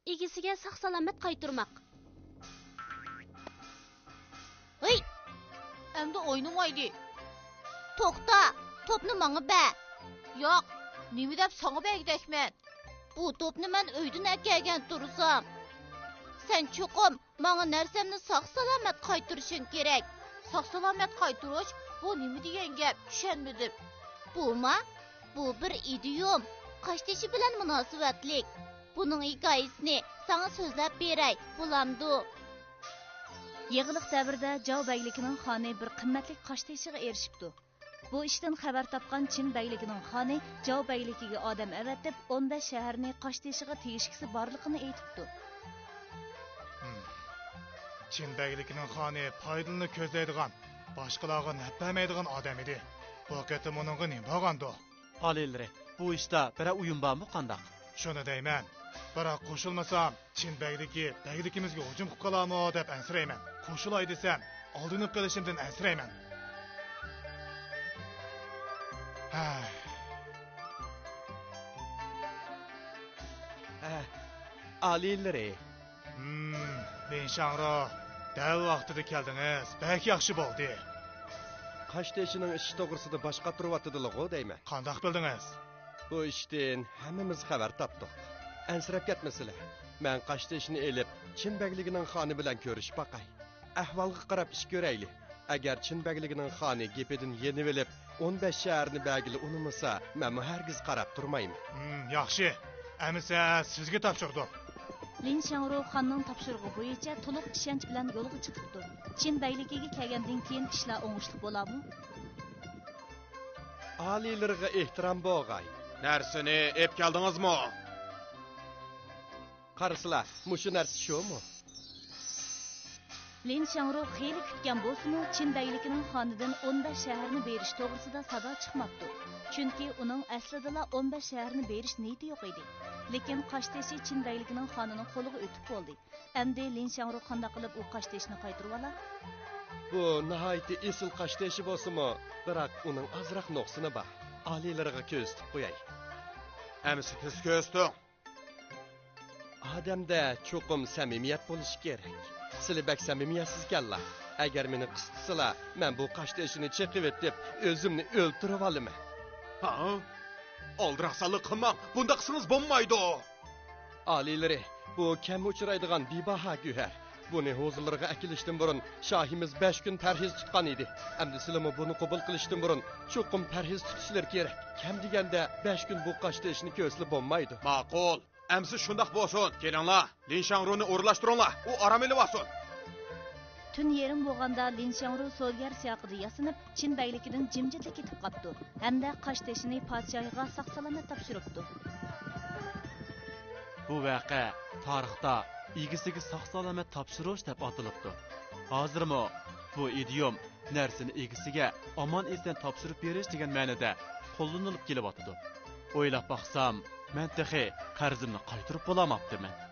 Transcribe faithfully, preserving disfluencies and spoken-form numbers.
ئىگىسىگە ساق-سالامەت قايتۇرماق. ھەي! ئەمدى ئوينىمايلى. توختا، توپنى ماڭا بەر. ياق، نېمە دەپ ساڭا بەرگۈدەكمەن؟ بۇ توپنى مەن ئۆيدىن ئەكەلگەن تۇرسام. سەن چوقۇم ماڭا نەرسەمنى ساق-سالامەت قايتۇرۇشۇڭ كېرەك. ساق-سالامەت قايتۇرۇش؟ بۇ نېمە دېگەن گەپ؟ چۈشەنمىدىم. بۇما؟ بۇ بىر ئىدىيوم. قاشتېشى بىلەن مۇناسىۋەتلىك. بۇنىڭ ھېكايىسىنى ساڭا سۆزلەپ بېرەي، بولامدۇ؟ يېغىلىق دەۋرىدە جاۋ بەگلىكىنىڭ خانى بىر قىممەتلىك قاشتېشىغا ئېرىشىپتۇ. بۇ ئىشتىن خەۋەر تاپقان چىن بەگلىكىنىڭ خانى جاۋ بەگلىكىگە ئادەم ئەۋەتىپ، ئون بەش شەھەرنى قاشتېشىغا تېگىشكىسى بارلىقىنى ئېيتىپتۇ. ھىم. چىن بەگلىكىنىڭ خانى پايدىلىنىپ كۆزلەيدىغان، باشقىلارغا نەپ بەرمەيدىغان ئادەم ئىدى. بۇ قېتىم ئۇنىڭغا نېمە بولغاندۇ؟ ئالىيلىرى، بۇ ئىشتا بىرەر ئويۇن بارمۇ قانداق؟ شۇنى دەيمەن. بىراق قوشۇلمىسام، چىن بەگلىكى بەگلىكىمىزگە ھۇجۇم قىلىپ قالارمۇ دەپ ئەنسىرەيمەن. قوشۇلاي دېسەم، ئالدىنىپ قېلىشىمدىن ئەنسىرەيمەن. ھە. ھە، ئالىيلىرى. ھىم، لىن شاڭرۇ، دەل ۋاقتىدا كەلدىڭىز، بەك ياخشى بولدى. قاشتېشىنىڭ ئىشى توغرىسىدا باش قاتۇرۇۋاتىدىلىغۇ دەيمەن. قانداق بىلدىڭىز؟ بۇ ئىشتىن ھەممىمىز خەۋەر تاپتۇق. ئەنسىرەپ كەتمىسىلە. مەن قاشتېشىنى ئېلىپ، چىن بەگلىكىنىڭ خانى بىلەن كۆرۈشۈپ باقاي. ئەھۋالغا قاراپ ئىش كۆرەيلى. ئەگەر چىن بەگلىكىنىڭ خانى گېپىدىن يېنىۋېلىپ، ئون بەش شەھەرنى بەرگىلى ئۇنىمىسا، مەنمۇ ھەرگىز قاراپ تۇرمايمەن. ھىم، ياخشى. ئەمىسە سىزگە تاپشۇردۇم. لىن شاڭرۇ خاننىڭ تاپشۇرۇقى بويىچە تولۇق ئىشەنچ بىلەن يولغا چىقىپتۇ. چىن بەگلىكىگە كەلگەندىن كېيىن ئىشلار ئوڭۇشلۇق بولارمۇ؟ ئالىيلىرىغا ئېھتىرام بولغاي. نەرسىنى ئېلىپ كەلدىڭىزمۇ؟ قارىسىلا، مۇشۇ نەرسە شۇمۇ؟ لىن شاڭرۇ خېلى كۈتكەن بولسىمۇ، چىن بەگلىكىنىڭ خانىدىن ئون بەش شەھەرنى بېرىش توغرىسىدا سادا چىقماپتۇ. چۈنكى ئۇنىڭ ئەسلىدىلا ئون بەش شەھەرنى بېرىش نىيىتى يوق ئىدى. لېكىن قاشتېشى چىن بەگلىكىنىڭ خانىنىڭ قولىغا ئۆتۈپ بولدى. ئەمدى لىن شاڭرۇ قانداق قىلىپ ئۇ قاشتېشىنى قايتۇرۇۋالا؟ بۇ ناھايىتى ئېسىل قاشتېشى بولسىمۇ، بىراق ئۇنىڭ ئازراق نۇقسىنى بار. ئالىيلىرىغا كۆرسىتىپ قوياي. ئەمىسە تېز كۆرسىتىڭ. ئادەمدە چوقۇم سەمىمىيەت بولۇشى كېرەك. سىلى بەك سەمىمىيەتسىزكەنلا. ئەگەر مېنى قىستىسىلا، مەن بۇ قاشتېشىنى چېقىۋېتىپ، ئۆزۈمنى ئۆلتۈرۈۋالىمەن. ھا؟ ئالدىراقسانلىق قىلماڭ، بۇنداق قىلسىڭىز بولمايدۇ. ئالىيلىرى، بۇ كەم ئۇچرايدىغان بىباھا گۆھەر. بۇنى ھۇزۇرلىرىغا ئەكېلىشتىن بۇرۇن شاھىمىز بەش كۈن پەرھىز تۇتقان ئىدى. ئەمدى سىلىمۇ بۇنى قوبۇل قىلىشتىن بۇرۇن چوقۇم پەرھىز تۇتۇشلىرى كېرەك. كەم دېگەندە بەش كۈن بۇ قاشتېشىنى كۆرسىلە بولمايدۇ. ماقۇل. ئەمسە شۇنداق بولسۇن. كېلىڭلار، لىن شاڭرۇنى ئورۇنلاشتۇرۇڭلار. ئۇ ئارام ئېلىۋالسۇن. تۈن يېرىم بولغاندا لىن شاڭرۇ سودىگەر سىياقىدا ياسىنىپ، چىن بەگلىكىدىن جىمجىتلا كېتىپ قاپتۇ ھەمدە قاشتېشىنى پادىشاھىغا ساق-سالامەت تاپشۇرۇپتۇ. بۇ ۋەقە تارىختا ئىگىسىگە ساق-سالامەت تاپشۇرۇش دەپ ئاتىلىپتۇ. ھازىرمۇ بۇ ئىدىيوم نەرسىنى ئىگىسىگە ئامان-ئېسەن تاپشۇرۇپ بېرىش دېگەن مەنىدە قوللىنىلىپ كېلىۋاتىدۇ. ئويلاپ باقسام، مەن تېخى قەرزىمنى قايتۇرۇپ بولالماپتىمەن.